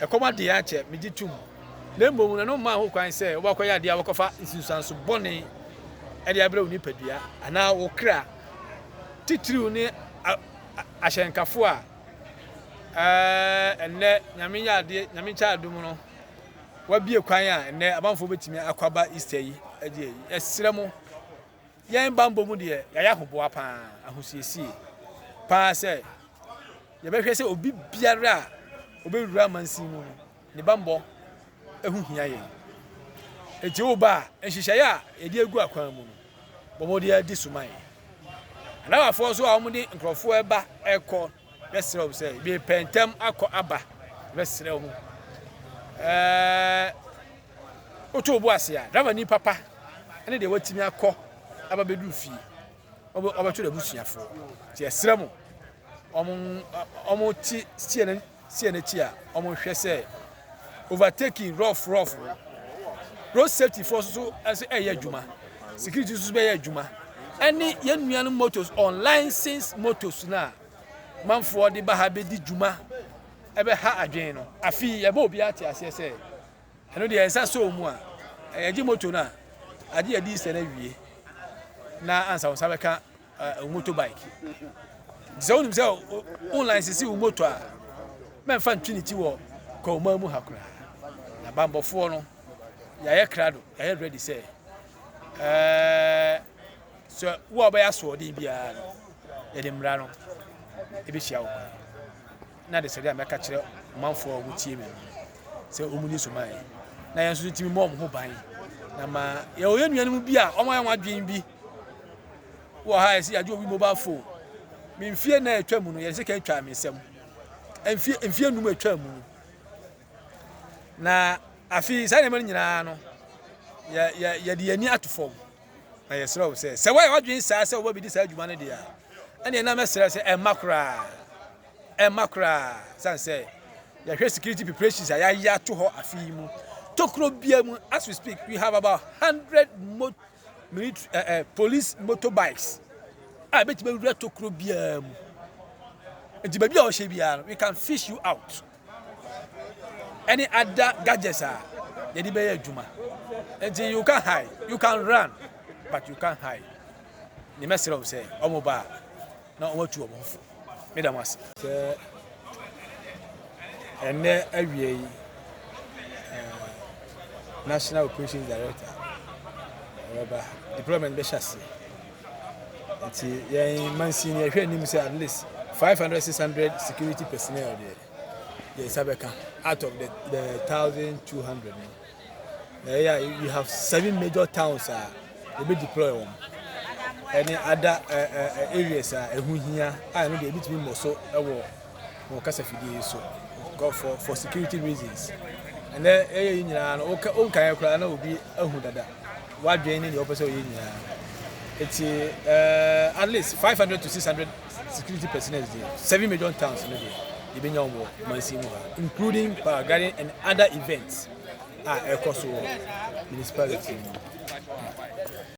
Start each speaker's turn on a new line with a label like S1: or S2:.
S1: Ɛkɔm ade yɛn akyɛ, megye tom. Na mmom no, ɛno mmaa ho kwan sɛ wobɛkɔyɛ adeɛ a wobɛkɔfa nsunsuanso bɔne de abrɛ wo nipadua anaa wo kra, titiriw ne ahyɛnkafo a ɛnnɛ Nyame nyɛ adeɛ, Nyame nkyɛ adom no, wabie kwan a ɛnnɛ amanfoɔ bɛtumi akɔ aba Easter yi agye ayi. Yɛsrɛ mo, yɛn bammɔ mu deɛ yɛayɛ ahoboa paa, ahosiesie paa sɛ yɛbɛhwɛ sɛ obi biara a ɔbɛwura amansin mu no, ne bammɔ ho hia yɛn. Enti woba a, nhyehyɛeɛ a yɛde agu akwan mu no, bɔ mmɔden ara di so ma yɛn. Anawafoɔ nso a wɔde nkurɔfoɔ ɛba ɛkɔ, bɛsrɛ wɔn sɛ, mepɛ ntɛm akɔ aba, bɛsrɛ wɔn. Ɛɛ, woto wo bo ase a, driver ni papa ne deɛ watumi akɔ aba bɛduru fie, ɔbɛto n'abusuafoɔ. Nti yɛsrɛ mo, wɔn wɔn ti steer no steer n'akyi a wɔn hwɛ sɛ overtaking rough rough no, road safety foɔ nso nso ɛyɛ adwuma, security nso bɛyɛ adwuma, ɛne yɛn nuanom motos, unlicensed motos na manfoɔ de ba ha bɛdi dwuma ɛbɛha adwene no. Afei yɛbɛ obiara te aseɛ sɛ ɛno deɛ nsa sɔɔ mu a yɛgye moto no a agye yɛde sɛ no awie na ansa wɔn nsa bɛka motorbike. Sɛ wonim sɛ wo license wo moto a, mɛmfa ntwe ne ti wɔ kɔnman mu ha koraa. Na bambɔfoɔ no, yɛayɛ krado, yɛayɛ ready sɛ sɛ wo a wobɛyɛ asoɔden biara no, yɛde mmara no ɛbɛhyia wo kwan. Na de sɛdeɛ a mɛka kyerɛ ɔmanfoɔ a wɔtie me no sɛ wɔn ni so ma yɛn na yɛn nso tumi mmɔ wɔn ho ban, na ma yɛwɔ yɛn nuanom bi a wɔn ayɛ wɔn adwene bi wɔ ha yɛsɛ yɛagye obi mobile phone. Me mfie na atwa mu no, yɛde sika atwa me nsam mfie 5 atwa mu no, na afei saa nneɛma no nyinaa no yɛ yɛ yɛde yɛn ani ato fam. Na yɛsrɛ wo sɛ woayɛ w'adwene saa sɛ wobɛbɛdi saa adwuma no deɛ a, ɛneɛ na mɛsrɛ sɛ ɛmma koraa, ɛmma koraa, sane sɛ yɛhwɛ security preparations a yɛayɛ ato hɔ afe yi mu tokuro bia mu. As we speak, we have about 100 military police motorbikes a ebɛtumi awura tokuro biara mu. Nti baabi a ɔhyɛ biara no, we can fish you out, ɛne other gadgets a yɛde bɛyɛ adwuma. Nti you can hide, you can run, but you can hide. Ne mɛsrɛ wo sɛ ɔmo ba a, na ɔmo atu ɔmo ho fo. Meda mo ase sɛ ɛnɛ awie yi National Operations Director ɛbɛba, deployment bɛhyɛ ase. Nti yɛn mansin yɛhwɛ anim sɛ at least 500, 600 security personnel deɛ yɛn nsa bɛka out of the 1200 no. Na ɛyɛ a we have seven major towns a yɛbɛ deploy wɔn, ɛne other areas a ɛho hia a ɛno deɛ ebi tumi mmɔ so ɛwɔ wɔn kasa fidie yi so for security reasons. Ɛnɛ ɛyɛ yi nyinaa no, woka wonkan koraa na obi ahu dada wadwene ne deɛ ɔpɛ sɛ ɔyɛ nyinaa. Eti at least 500 to 600 security personnel deɛ, seven major towns no deɛ yɛbɛnya wɔn wɔ mansin mu ha, including paragliding and other events a ɛkɔ so wɔ municipality mu.